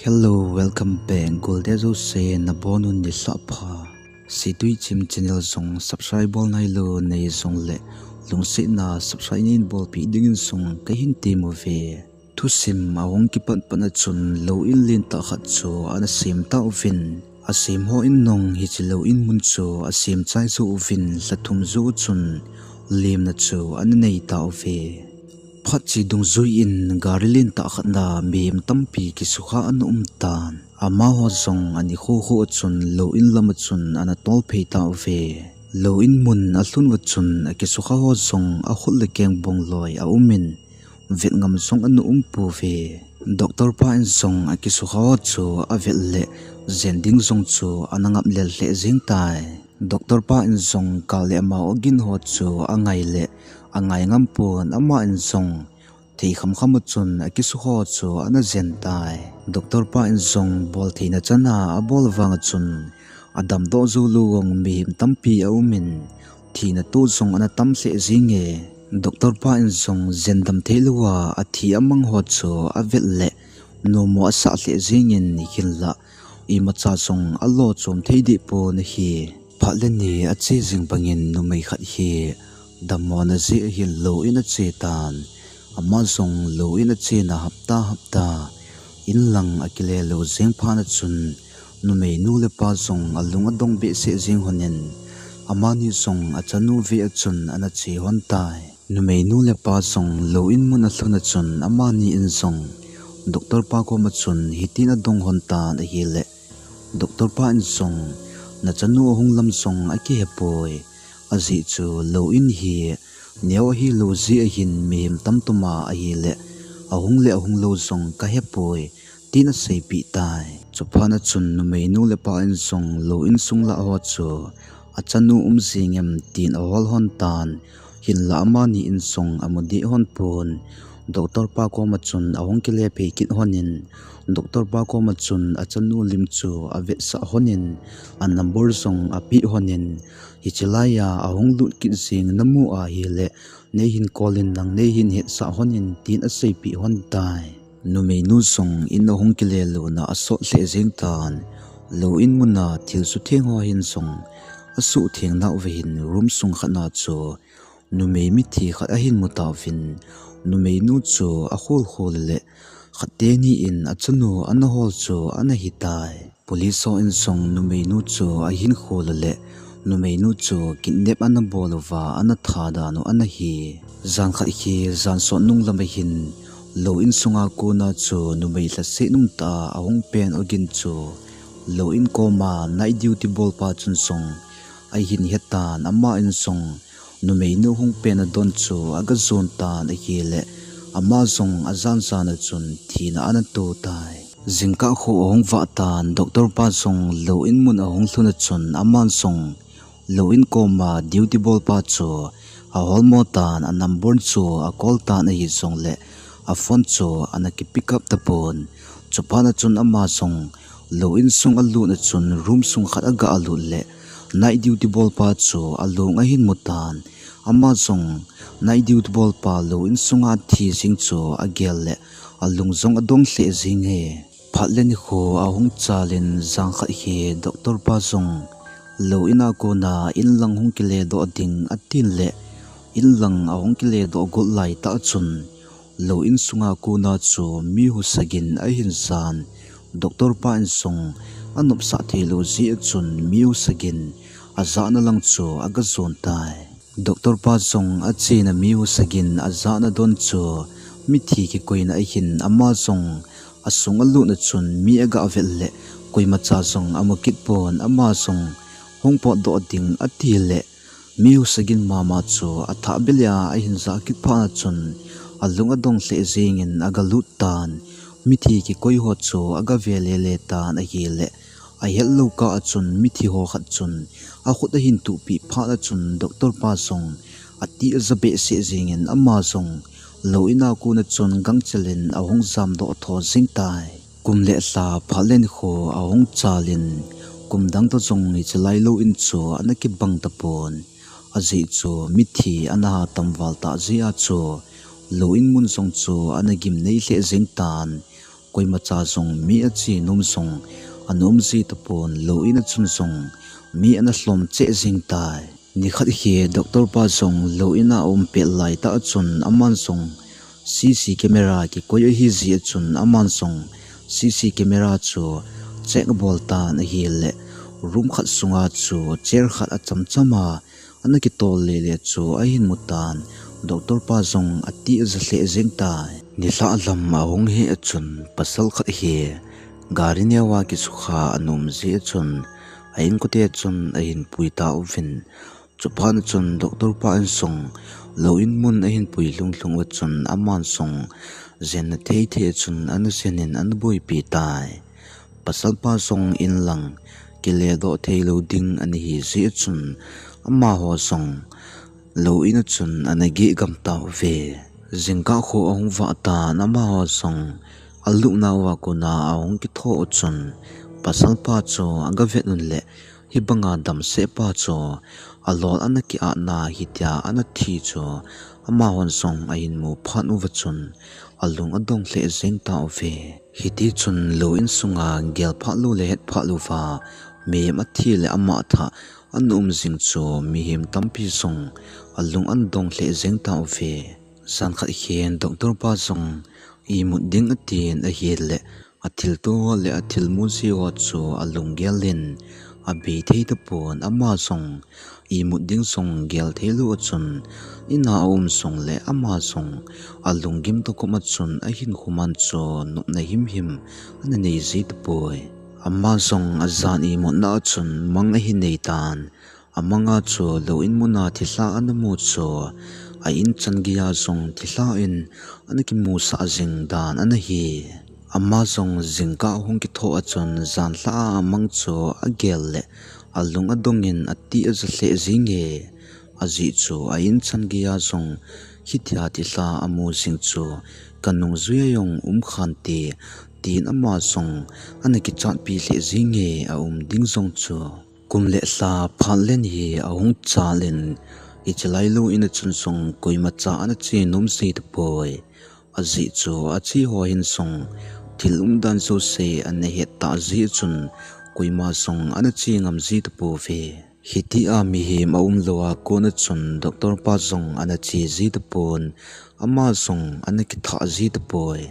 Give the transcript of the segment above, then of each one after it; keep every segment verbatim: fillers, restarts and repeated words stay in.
Hello, welcome back. Golde jouse nabonun nilhah pha. Situichim channel jong subscribe bol nailou nei jongle, lungsetna subscribe neibolpeh dingin jong kahin temuve. Thusim ahung kipat pat a chun lou in lentah khat chu ana sem tauvin, asem hon jong hiche lou in mun chu asem chai jouvin lha thum jou chun lemna chu ana nei tauve. Phat che dungjuiyin gari lentah khat a mihem tampi kisukha ana um tan. Amaho jong anikho kho a chun lou in lam a chun ana tolphei tauve. Lou in mun alhun uva chun akisukha ho jong akhut le keng bong loi aumin, vet ngam jong ana um pouve. Doctor pa in jong akisukha ho chu avet le jen ding jong chu ana ngap lel lheh jeng tai. Doctor pa in jong kal le ama ogin ho chu angai le angai ngam pon, ama in jong thei kham kham a chun akisukha ho chu ana jen tai. Doctor pa in jong bol theina chana abol vang a chun adamdoh jou lou vang mihem tampi aumin, thina toh jong ana tam lheh jenge. Doctor pa in jong jen dam thei louva athi amang ho chu avet le nomo asah lheh jengin, hinlah imacha jong alo chom thei deh pon ahi. Phat le ni ache jing bangin numei khat hi dammona jeh ahin lou in ache tan. Ama jong lou in achena hapta hapta inlang akile lou jeng phat a chun numeinu le pa jong alung adong behseh jeng honin, amani jong achanu ve a chun ana che hon tai. Numeinu le pa jong lou in mun alhun a chun amani in jong doctor pa koma chun hitin adong hon tan ahile, doctor pa in jong, nachanu ahung lam jong akihepoi. Ajeh chu lou in hi neo ahilou jeh ahin mihem tamtama ahile ahung le ahung lou jong kahepoi, tin aseipeh tai. Chuphat a chun numeinu le pa in jong lou in sung lah ho chu achanu um jing em tin ahol hon tan, hinlah amani in jong amu deh hon pon. Doctor pa koma chun ahung kile phei kit honin, doctor pa koma chun achanu lim chu avetsah honin, a number jong apeh honin, hiche laiya ahung lut kit jeng namu ahile, neihin call in lang neihin hetsah honin tin aseipeh hon tai. Numeinu jong in ahung kile louna asot lheh jeng tan. Lou in muna thil sutheng ho hin jong asuhtheng nauva hin room sung khat a chu numei mithi khat ahin mu tauvin, numeinu chu akhol khol le khat teni in achanu ana hol chu ana hitai. Police ho in jong numeinu chu ahin khol le numeinu chu kidnap ana bol uva ana tha dan u ana hi. Jan khat hi jan sot nung lam ahin, lou in sunga kona chu numei lhaset um tah a ahung pen ogin chu lou in koma night duty bolpa chun jong ahin hetan, ama in jong numeinu hung pen adon chu aga jon tan ahile, ama jong ajan jan a chun thina ana to tai. Jingkah kho ahung vah tan, doctor pa jong lou in mun ahung lhun a chun ama jong lou in koma duty bolpa chu aholmo tan, a number chu acall tan ahi jongle a phone chu ana kipick up tapon. Chuphat a chun ama jong lou in sung alut a chun room sung khat aga lut le night duty bolpa chu alung ahin mu tan. Ama jong night duty bolpa lou in sunga thi jing chu agel le alung jong adong lheh jenge. Phat le nikho ahung chalin jan khat hi doctor pa jong lou ina kona inlang hung kiledoh ding atin le inlang ahung kiledoh got laitah chun lou in sunga kona chu mi husagin ahin jan. Doctor pa in jong anopsah theilou jeh a chun mi husagin ajahna lang chu aga jon tai. Doctor pa jong achena mi husagin ajahna don chu mithi kikoina ahin, ama jong asung alutna chun mi aga vet le koimacha jong amu kit pon, ama jong hung potdoh ding ati le mi husagin mama chu athah bel a ahin jah kit phat a chun alung adong lheh jengin aga lut tan. Mithi kikoi ho chu aga ve lele tan ahile, ahetlou kah a chun mithi ho khat chun akhut ahin tuhpeh phat a chun doctor pa jong ati aja behseh jengin ama jong lou ina kona chun gangchel in ahung jamdoh tho jeng tai. Kum le lha phat le nikho ahung chalin kum dang toh jong hiche lai lou in chu ana kibang tapon. Ajeh chu mithi ana ha tam val tah jeh a chu lou in mun jong chu ana gimnei lheh jeng tan. koimacha jong mi ache nom jong ana um ji tapon, lou in a chun jong mi ana lhom cheh jing tai. Nikhat hi doctor pa jong lou in a um pet lai tah a chun aman jong C C camera kikoi ahi jeh a chun aman jong C C camera chu check abol tan ahile, room khat sunga chu chair khat achamcham a ana kitol lele chu ahin mu tan, doctor pa jong ati aja lheh jeng tai. Nilhah lam ahung hi a chun pasal khat hi gari neo a kisukha ana um jeh a chun a inkote chun ahin pui tauvin, chuphat a chun doctor pa in jong lou in mun ahin pui lhung lhung uva chun aman jong jenna thei thei a chun ana jen in ana boipi tai. Pasal pa jong in lang kile doh thei lou ding ana hi jeh a chun amaho jong lou in a chun ana geh gam tauve. Jingkah kho ahung vah tan amaho jong alupna uva kona ahung kitho u chun pasal pa chu aga vet un le, hibanga damsel pa chu alol ana ki-at na hitia ana thi chu amahon jong ahin mu phat uva chun alung adong lheh jeng tauve. Hiti chun lou in sunga gel phat lou le het phat lou va mihem athi le ama thah ana um jing chu mihem tampi jong alung ana dong lheh jeng tauve. Jan khat hin doctor pa jong imut ding atin ahile, athilto le athilmu jeh ho chu alunggel in abei thei tapon, ama jong imut ding jong gel thei lou a chun in a aum jong le ama jong alunggim toh koma chun ahinkho man chu nopna himhim ana nei ji tapoi. Ama jong ajan imutna a chun mang ahin nei tan, amanga chu lou in muna thilha ana mu chu a in chan geiya jong thilha in ana kimusah jing dan ana hi. Ama jong jingkah hung kitho a chun janhi a amang chu agel le alung adong in ati aja lheh jenge. Ajeh chu a in chan geiya jong hitia thilha amu jing chu kanung juia jong um khante, tin ama jong ana kichatpi lheh jenge, aum ding jong chu. Kum le lha phat len hi ahung chal in, hiche lai lou in a chun jong koimacha ana che nom ji tapoi. Ajeh chu ache ho hin jong thil umdan jouse ana het tah jeh a chun koima jong ana che ngam ji tapouve. Hitia mihem aum lou a kona chun doctor pa jong ana che ji tapon, ama jong ana kithah ji tapoi.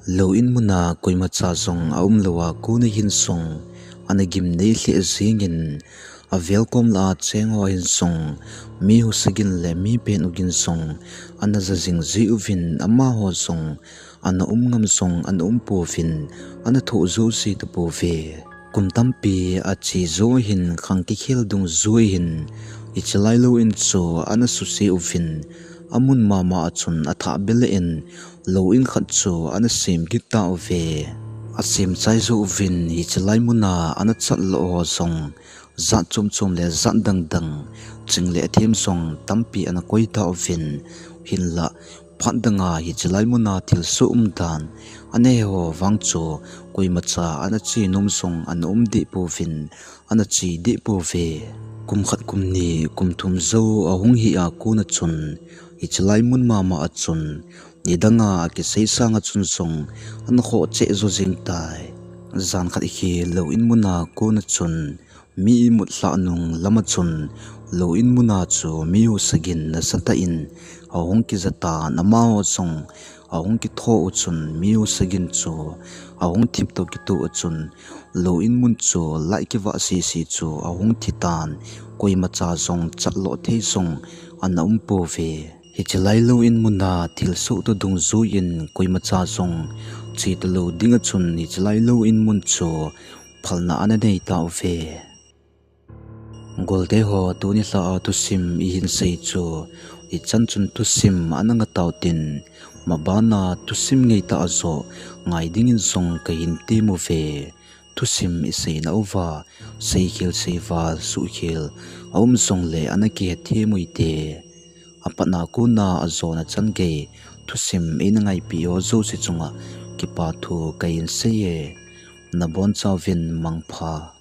Lou in muna koimacha jong aum lou a kona hin jong ana gimnei lheh jeng in, avel kom lah a cheng ho hin jong mi husa gin le mi peng u gin jong ana ja jing ji uvin, amaho jong ana um ngam jong ana um pouvin, ana thoh jou ji tapouve. Kum tampi ache jou hin, khang kikhel dungjuiya hin hiche lai lou in chu ana suse uvin, amun mama a chun athah beh in lou in khat chu ana sem kit tauve. Asem chai jou uvin hiche lai muna ana chat lou ho jong jat chom chom le jat dang dang, ching le them jong tampi ana koi tauvin, hinlah phat danga hiche lai muna thilsoh umdan ana he ho vang chu koimacha ana che nom jong ana um deh pouvin, ana che deh pouve. Kum khat, kum ni, kum thum jou ahung hi a kona chun hiche lai mun mama a chun nidanga akisei sanga chun jong ana khoh cheh jo jeng tai. Jan khat hi lou in muna kona chun mi imut lhah nung lama chun lou in muna chu mi husa gin nasatah in ahung kija tan, amaho jong ahung kithoh u chun mi husa gin chu ahung thip toh kitoh a chun lou in mun chu light kivah sese chu ahung thi tan, koimacha jong chat lou thei jong ana um pouve. Hiche lai lou in muna thilsoh toh dungjuiya koimacha jong che talou dinga chun hiche lai lou in mun chu phalna ana nei tauve. Golte ho, tuni lha a thusim ihin sei chu ichan chun thusim ana ngah tau tin, mabana thusim ngeitah a joh ngai dingin jong kahin temuve. Thusim isei nauva seikhel seival suhkhel aum jongle ana kihethem u hite. Apatna kona ajona chan gei thusim eina ngaipi ho jouse chunga kipa thu kahin seiye. Nabonchauvin mangpha.